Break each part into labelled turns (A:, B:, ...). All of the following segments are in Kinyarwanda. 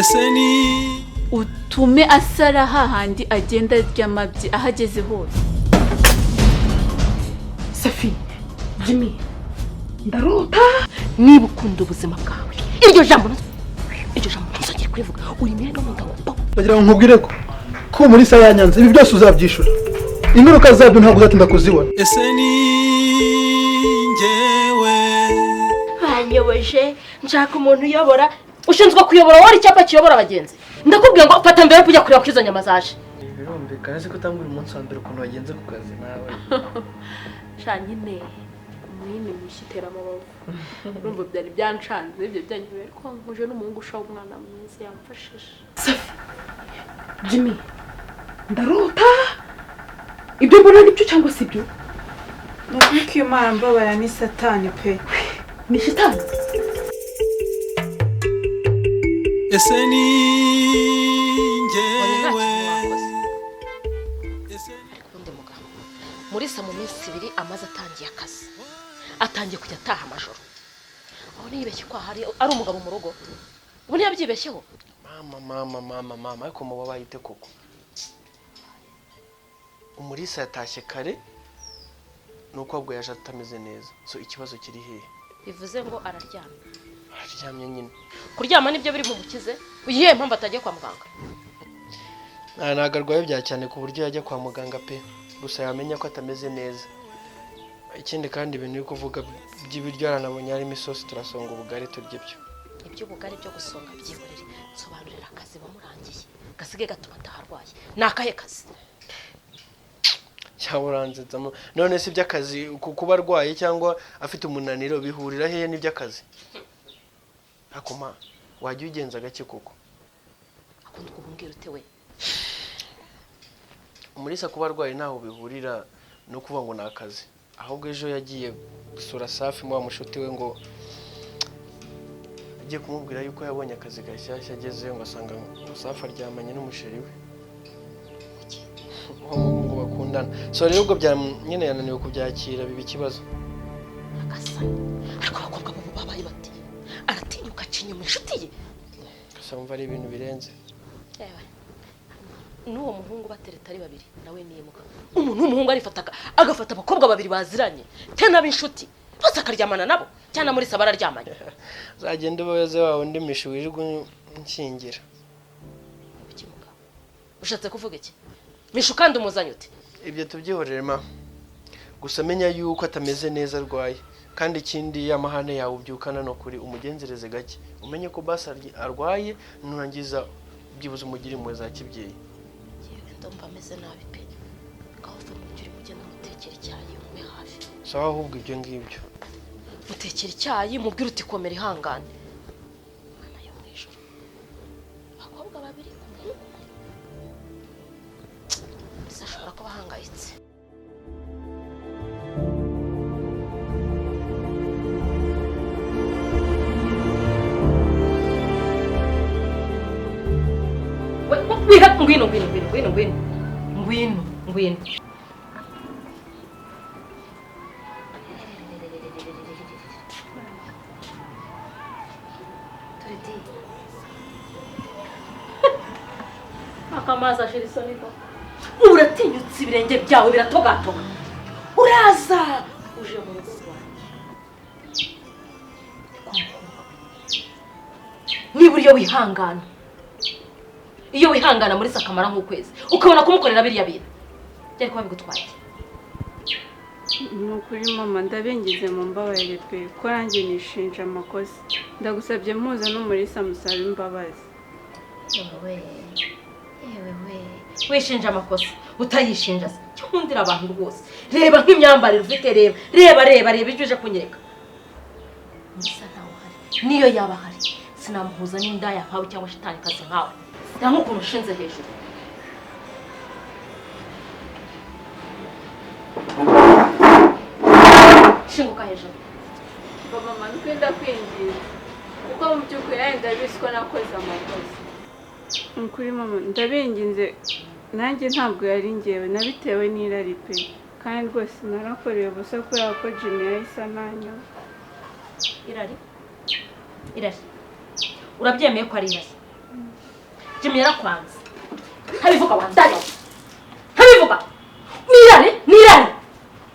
A: Ese ni
B: Utume asara hahandi agenda arya amabyi aho ageze hose.
C: Safi, Jimmy, ndarota. Niba ukunda ubuzima bwawe, iryo jambo ntuzongere kurivuga. Uri no mu nda.
D: Ndagira ngo nkubwire ko muri sa yanyanze, ibi byose uzabyishura. Ingaruka zabyo ntabwo uzatinda kuzibona.
A: Ese ni njyewe?
C: Banyoboje, nshaka umuntu uyobora, ushinzwe kuyobora wowe icyapa kiyobora abagenzi. Ndakubwiye ngo fata mbere yo kujya kureba ko izo nyama zaje.
E: Birumvikana se ko utambwira umunsi wa mbere ukuntu wagenze ku kazi nawe?
F: Sha nyine, umwini mushya itera amabavu. Urumva byari byancanze ibyo byanyobeye, ariko nkuje n'umuhungu ushaho, umwana mwiza yamfashije.
C: Safi, Jimmy, ndarota. Ibyo mbona nibyo cyangwa si byo?
G: Ni ukuri ko Imana mbabara, ni Satani pe.
C: Ni shitani.
A: Ese ni njyewe? Ese
C: Ariko ubundi mugabo Murisa, mu minsi 2 amaze atangiye akazi, atangiye kujya ataha amajoro. Aho ntiyibeshye ko ahari ari umugabo mu rugo? Ubu ntiyabyibeshyeho?
E: Mama, mama, mama, mama, ariko muba bayite koko. Umurisa yatashye kare, nuko ahubwo yaje atameze neza. So ikibazo kiri hehe?
C: Bivuze ngo araryamye.
E: Araryamye nyine.
C: Kuryama nibyo biri bumukize? Iyihe mpamvu atagiye kwa muganga?
E: Ntabwo arwaye bya cyane ku buryo yajya kwa muganga pe. Gusa yamenya ko atameze neza. Ikindi kandi, ibintu uri kuvuga by'ibiryo, aranabonye harimo isosi, turasonga ubugari turya ibyo.
C: Iby'ubugari byo gusonga byihorere. Nsobanurira akazi wamurangiye gasigaye gatuma ataharwaye. Ni akahe kazi?
E: Cyangwa uranzetsamo? None se iby'akazi, kuba arwaye cyangwa afite umunaniro bihurira hehe n'iby'akazi? Akoma wajya ugenza gake koko.
C: Akunda kubumbwira ute we?
E: Umurisa kuba arwaye ntaho bihurira no kuvuga ngo ni akazi. Ahubwo ejo yagiye gusura Safi, wa mushuti we, ngo agiye kumubwira yuko yabonye akazi gashyashya. Agezeyo ngo asanga ngo Safi aryamanye n'umusheri we, uwo muhungu bakundana. So rero ubwo bya nyine yananiwe kubyakira, biba ikibazo.
C: Agasani, ariko abakobwa bo babaye bati aratinyuka aca inyuma inshuti ye.
E: Gusa wumva ari ibintu birenze.
C: Yewe, n'uwo muhungu batereta ari babiri nawe nimuka. Umuntu w'umuhungu arifata agafata abakobwa babiri baziranye tena b'inshuti bose akaryamana nabo? Cyangwa muri saba bararyamanye?
E: Uzagenda ubaze wa wundi mishi wirirwa unshyingira.
C: Kuki mugabo? Ushatse kuvuga iki? Mishu kandi umuzanye ute?
E: Ibyo tubyihorere ma. Gusa menya yuko atameze neza, arwaye. Kandi ikindi, ya mahane yawe ubyukana no kuri umugenzereze gake, umenye ko basi arwaye. Nurangiza byibuze umugire impuhwe za kibyeyi.
C: Yewe, ndumva ameze nabi pe. Ngaho uva mu byo urimo, ugenda umutekera icyayi, umume hafi.
E: Sawa, ahubwo ibyo ngibyo.
C: Mutekera icyayi, mubwire uti komera, ihangane. Mwana yo mu ijuru, abakobwa babiri ku muhungu umwe! Mbese ashobora kuba ahangayitse. Ngwino, ngwino, ngwino, ngwino, ngwino, ngwino, ngwino. Dore di akamazi ashira isoni ko uratinyutse, ibirenge byawe biratogatoga, uraza uje mu rugo rwanjye kwa mukobwa we. Nibura iyo wihangana, iyo wihangana muri sakamara nk'ukwezi, ukabona kumukorera biriya bintu, byari kuba bigutwaye?
G: Ni ukuri mama, ndabingize mu mbabarire pe, ko nanjye nishinja amakosa. Ndagusabye muza n'Umurisa musabe imbabazi.
C: Yewe, yewe we, wishinja amakosa utayishinja se? Cyo nkundira abantu rwose, reba nk'imyambarire ufite, reba, reba, reba, reba ibyo uje kunyereka. Musa ntawe uhari. Niyo yaba ahari, sinamuhuza n'indaya nkawe cyangwa shitani kazi nkawe. Nta nk'ukuntu ushinze hejuru. Shinguka hejuru.
G: Mama, nuko ndakwinginze, kuko mu by'ukuri nanjye ndabizi ko nakoze amakosa. Ni ukuri mama, ndabinginze, nanjye ntabwo yari ngewe, nabitewe n'irari pe. Kandi rwose narakoreye ubusa kubera ko Jimmy yahise ananywa.
C: Irari, irari, urabyemeye ko ari irari? Jimmy yarakwanze. Ntabivuga wandayo. Ntabivuga. Nirare, nirare.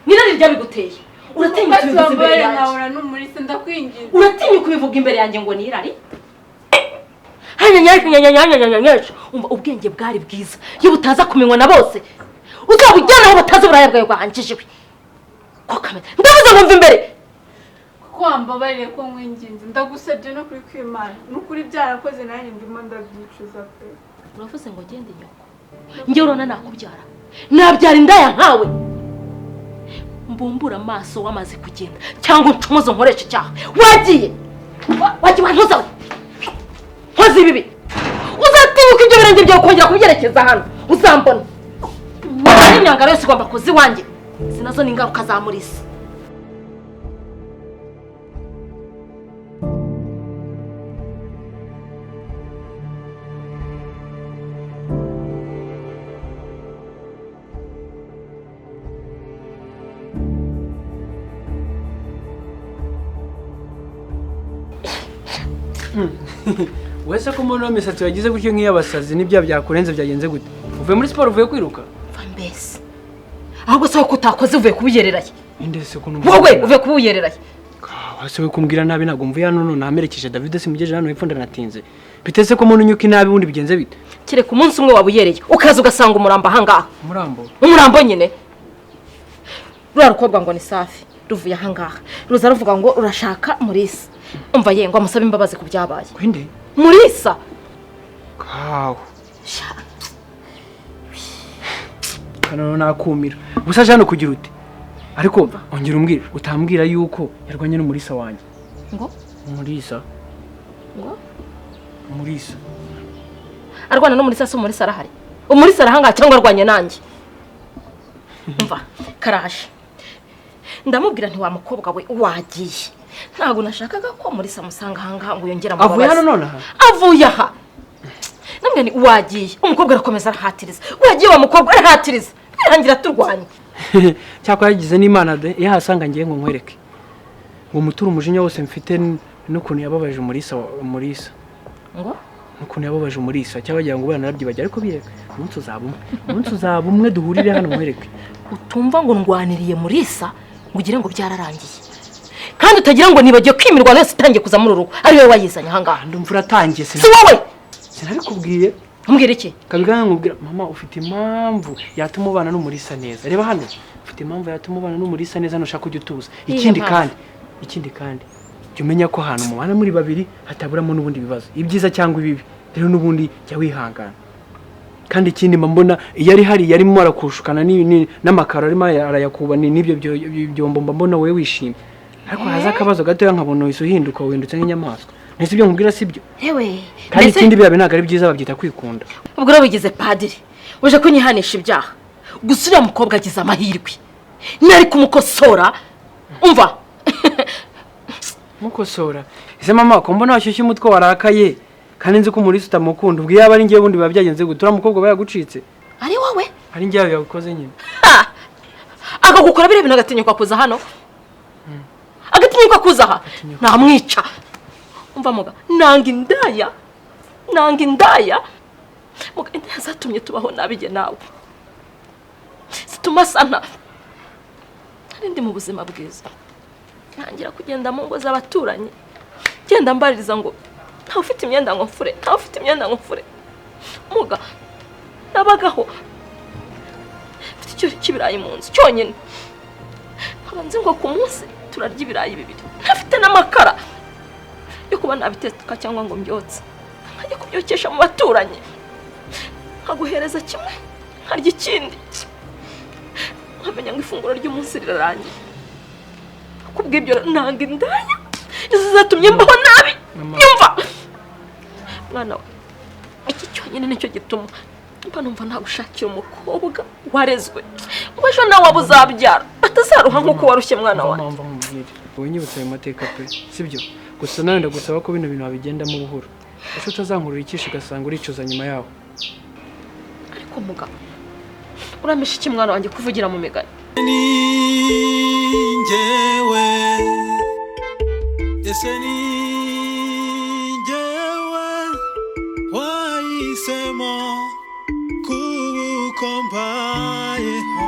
C: Nirare ryabiguteye. Uratinya kubivuga imbere yanjye.
G: Nkahura n'umurisa ndakwinginze.
C: Uratinya kubivuga imbere yanjye ngo nirare? Umva ubwenge bwari bwiza. Iyo butaza kumenywa na bose, uzabujyana aho batazi uburaya bwawe bwahanjijwe. Ko kamera. Ndavuze ngo mva imbere.
G: Kuko wambabariye ko nkwinginze ndagusabye no kuri kwimana. Nukuri byarakoze nanjye ndimo ndabyicuza pe.
C: Uravuze ngo gende nyoko. Njye urona nakubyara. Nabyara indaya nkawe. Mbumbura amaso wamaze kugenda cyangwa uncumuzo nkoresha icyaha. Wagiye. Wagiye wantuza. Nkoze ibibi. Uzatinyuka ibyo birenge byawe kongera kubyerekeza hano. Uzambona. Imyangaro yose igomba kuza iwanjye. Izi nazo ni ingaruka za Murisa.
E: Wese ko umuntu w'imisatsi wagize gutyo nk'iyabasazi n'ibya byakurenze byagenze gute? Uvuye muri siporo uvuye kwiruka?
C: Mbese ahubwo se ko utakoze uvuye kubuyereraye?
E: Inde se ko numva
C: wowe uvuye kubuyereraye?
E: Wese we kumbwira nabi ntabwo mvuye hano none namerekeje David simugeje hano hepfo ndanatinze. Bitese ko umuntu unyuka inabi ubundi bigenze bite?
C: Kereka umunsi umwe wabuyereye ukaza ugasanga umurambo ahangaha.
E: Umurambo?
C: Umurambo nyine. Ruriya rukobwa ngo ni safi ruvuye ahangaha ruza ruvuga ngo urashaka Murisa. Umva ye ngo amusabe imbabazi ku byabaye.
E: Kwinde?
C: Murisa.
E: Kawo. Kano nakumira. Gusa aje hano kugira ute? Ariko ongera umbwire utambwira yuko yarwanye n'umurisa wanjye.
C: Ngo?
E: Umurisa.
C: Ngo?
E: Umurisa.
C: Arwana n'umurisa se umurisa arahari? Umurisa arahanga cyangwa arwanye nanjye? Umva karaje. Ndamubwira nti wa mukobwa we wagiye. Ntabwo nashakaga ko Murisa musanga ahangaha ngo yongera
E: amubabaze. Avuye hano nonaha?
C: Avuye aha. Namwe ni wagiye. Umukobwa arakomeza arahatiriza. Wagiye wa mukobwa arahatiriza. Birangira turwanye.
E: Cyakora yagize n'Imana de yahasanga ngiye ngo nkwereke. Ngo muture umujinya wose mfite n'ukuntu yababaje Umurisa Umurisa.
C: Ngo?
E: N'ukuntu yababaje Umurisa cyangwa bagira ngo bana ariko bireka. Umunsi uzaba umwe. Umunsi uzaba umwe duhurire hano nkwereke.
C: Utumva ngo ndwaniriye Murisa ngo ugire ngo byararangiye. Kandi utagira ngo nibagiye kwimirwa yose itangiye kuza muri urugo ari wowe wayizanye ahangaha.
E: Ndumva uratangiye
C: si wowe.
E: Sinabikubwiye.
C: Umbwira iki?
E: Kabigana nkubwira mama ufite impamvu yatuma ubana n'umurisa neza. Reba hano ufite impamvu yatuma ubana n'umurisa neza nushaka kujya utuza. Ikindi kandi jya umenya ko ahantu mubana muri babiri hataburamo n'ubundi bibazo ibyiza cyangwa ibibi. Rero n'ubundi jya wihangana. Kandi ikindi mbona iyo ari hari yarimo arakushukana n'amakaro arimo arayakuba n'ibyo byombo mbona wowe wishimye. Ariko haza akabazo gatoya nkabona wese uhinduka windutse nk'inyamaswa. Nese ibyo nkubwira sibyo?
C: Ewe.
E: Kandi ikindi birabe ntabwo ari byiza babyita kwikunda.
C: Ubwo rero bigize padiri uje kunyihanisha ibyaha. Gusa uriya mukobwa agize amahirwe. Nari kumukosora. Umva.
E: Mukosora. Ese mama ko mbona washyushye umutwe warakaye kandi nzi ko Umurisa utamukunda ubwo yaba ari ngiye bundi biba byagenze gute? Uriya mukobwa bayagucitse.
C: Ari wowe?
E: Ari ngiye yabikoze nyine.
C: Akagukora biriya bintu agatinyuka kuza hano. Agatinyuka kuza aha. Namwica. Umva muga nanga indaya. Nanga indaya. Muga indaya zatumye tubaho nabi jye nawe. Zituma sana. Nari ndi mu buzima bwiza. Ntangira kugenda mu ngo z'abaturanyi. Genda mbaririza ngo ntawe ufite imyenda ngo mfure, ntawe ufite imyenda ngo mfure. Muga nabagaho mfite icyo cy'ibirayi mu nzu cyonyine. Nkaba nzi ngo ku munsi turarya ibirayi bibiri. Ntafite n'amakara yo kuba nabiteka cyangwa ngo mbyotse. Nkajya kubyokesha mu baturanyi. Nkaguhereza kimwe, nkarya ikindi. Nkamenya ngo ifunguro ry'umunsi rirarangiye. Kubw'ibyo nanga indaya. Nizo zatumye mbaho nabi. Nyumva. Mwana we, iki cyonyine nicyo gituma mba numva nagushakira umukobwa warezwe. Ngo ejo nawe waba uzabyara batazaruha nk'uko warushye mwana wanjye.
E: Mama nkubwire. Wowe nyibutse ayo mateka pe. Sibyo? Gusa nawe ndagusaba ko bino bintu wabigendamo buhoro. Ese utazankurura ikisha ugasanga uricuza nyuma yaho.
C: Ariko mugabo uramesha iki mwana wanjye kuvugira mu migani?
A: Njyewe ese ni njyewe wahisemo. Wampaye.